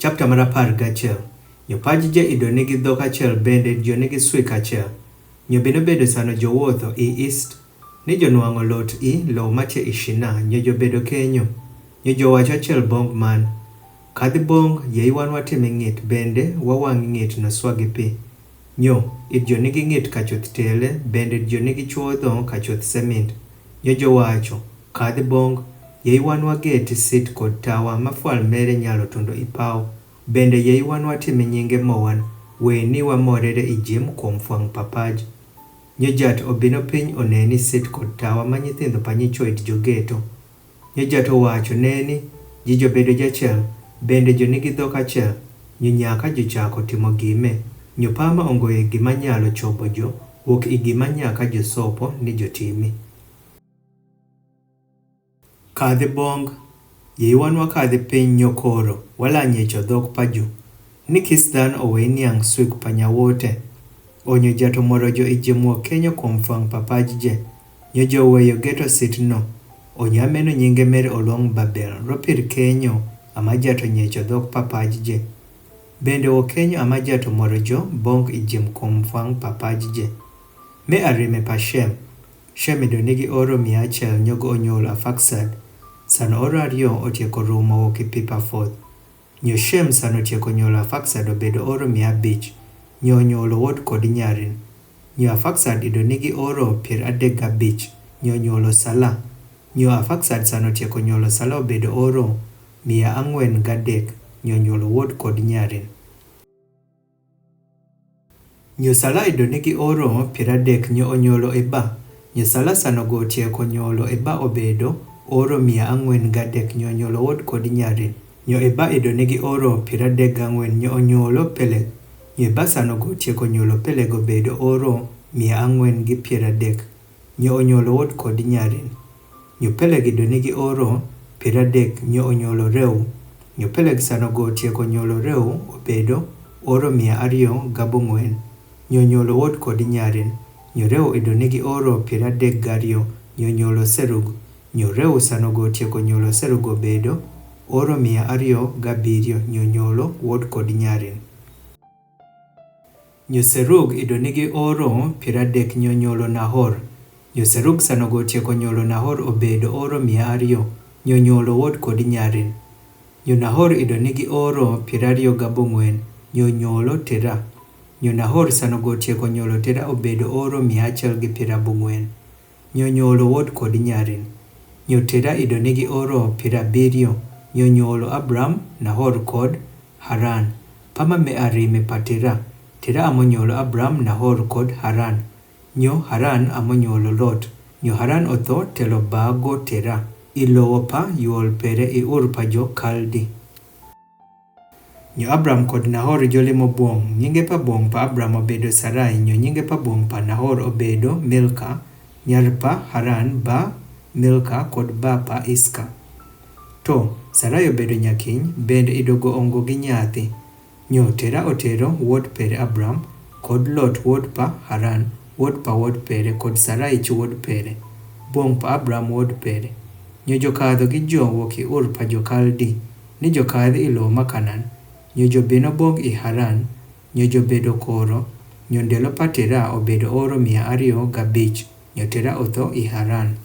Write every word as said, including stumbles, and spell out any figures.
Chapter mar apar gachiel. Nyo pajije ido nigi dhok achiel bende jo nigi swik achiel. Nyo bino bedo sano jo wuotho i East, ni jonwang'o lot i lowo matye i Shinar, nyo jobedo kenyo. Nyo jowacho achiel bong man, kadhi bong, yei wan watime ng'it bende wawang' ng'it no swagi pi. Nyo, it jo nigi ng'it ka chuth tele, bende it jo nigi chuodho ka chuth semind. Nyo jowacho, kadhi bong, yei wan wageti sit kod tawa ma fwal mere nyalo tundo i paw. Bende yei wan watime nyinge mowan, we ni wamorere i jim kuom fwang' pa paj. Nyo jat obino piny oneni sit kod tawa ma nyithindo pa nyichwo it jogeto. Nyo jat owacho, neni, ji jobedo jachiel, bende jo nigi dhok achiel, nyo nyaka jochako timo gime. Nyo pa ma onge gima nyalo chobo jo, wuok i gima nyaka josopo ni jotimi. Kadhi bong, yei wan wakadhi piny nyo koro, walanye cho dhok pa ju. Ni kis dhano owe niang' swik pa nyawote. Onyo jat omoro jo i jim wuok kenyo kuom fwang' pa paj je. Nyo joweyo geto sit no. Onyo ameno nyinge mere oluong' Babel, ropir kenyo ama jat onye cho dhok pa paj je. Bende wuok kenyo ama jat omoro jo bong' i jim kuom fwang' pa paj je. Me arime pa Shem. Shem ido nigi oro mia achiel nyogo onyuolo Afaksad. Sano oro ariyo otieko rumo wuok i pi pa foth. Nyo Shem sano tieko nyuolo Afaksad obedo oro mia abich, nyo onyuolo wuod kod nyarin. Nyo Afaksad ido nigi oro pier adek gabich, nyo onyuolo Sala. Nyo Afaksad sano tieko nyuolo Sala obedo oro mia ang'wen gadek, nyo onyuolo wuod kod nyarin. Nyo Sala ido nigi oro pier adek nyo onyuolo Eba. Nyo Sala sano go tieko nyuolo Eba obedo oro mia ang'wen gadek nyo onyuolo wuod kod nyarin. Nyo Eba ido nigi oro pier adek gang'wen nyo onyuolo Peleg. Nyo Eba sano go tieko nyuolo Peleg obedo oro mia ang'wen gi pier adek. Nyo onyuolo wuod kod nyarin. Nyo Peleg ido nigi oro pier adek nyo onyuolo Reu. Nyo Peleg sano go tieko nyuolo Reu obedo oro mia ariyo gabong'wen. Nyo onyuolo wuod kod nyarin. Nyo Reu ido nigi oro pier adek gariyo nyo onyuolo Serug. Nyo Reu sano go tieko nyuolo Serug obedo oro mia ariyo gabiriyo nyo onyuolo wuod kod nyarin. Nyo Serug ido nigi oro pier adek nyo onyuolo Nahor. Nyo Serug sano go tieko nyuolo Nahor obedo oro mia ariyo nyo onyuolo wuod kod nyarin. Nyo Nahor ido nigi oro pier ariyo gabong'wen nyo onyuolo Tera. Nyo Nahor sano go tieko nyuolo Tera obedo oro mia achiel gi pier abong'wen. Nyo onyuolo wuod kod nyarin. Nyo Tera ido nigi oro pier abiriyo. Nyo onyuolo Abram, Nahor kod Haran. Pa ma me arime pa Tera. Tera amo nyuolo Abram, Nahor kod Haran. Nyo Haran amo nyuolo Lot. Nyo Haran otho telo bago Tera. I lowo pa yuol pere i Ur pa jo Kaldi. Nyo Abram kod Nahor jolimo bwong'. Nyinge pa bwong' pa Abram obedo Sarai, nyo nyinge pa bwong' pa Nahor obedo Milka, nyar pa Haran, ba Milka kod ba pa Iska. To Sarai obedo nyakiny, bende idogo onge gi nyathi. Nyo Tera otero wuod pere Abram, kod Lot wuod pa Haran, wuod pa wuod pere, kod Sarai chi wuod pere, bwong' pa Abram wuod pere. Nyo jokadho gi jo wuok i Ur pa jo Kaldi, ni jokadh i lowo ma Kanan. Nyo jobino bwong' i Haran. Nyo jobedo koro. Nyo ndelo pa Tera obedo oro mia ariyo gabich. Nyo Tera otho i Haran.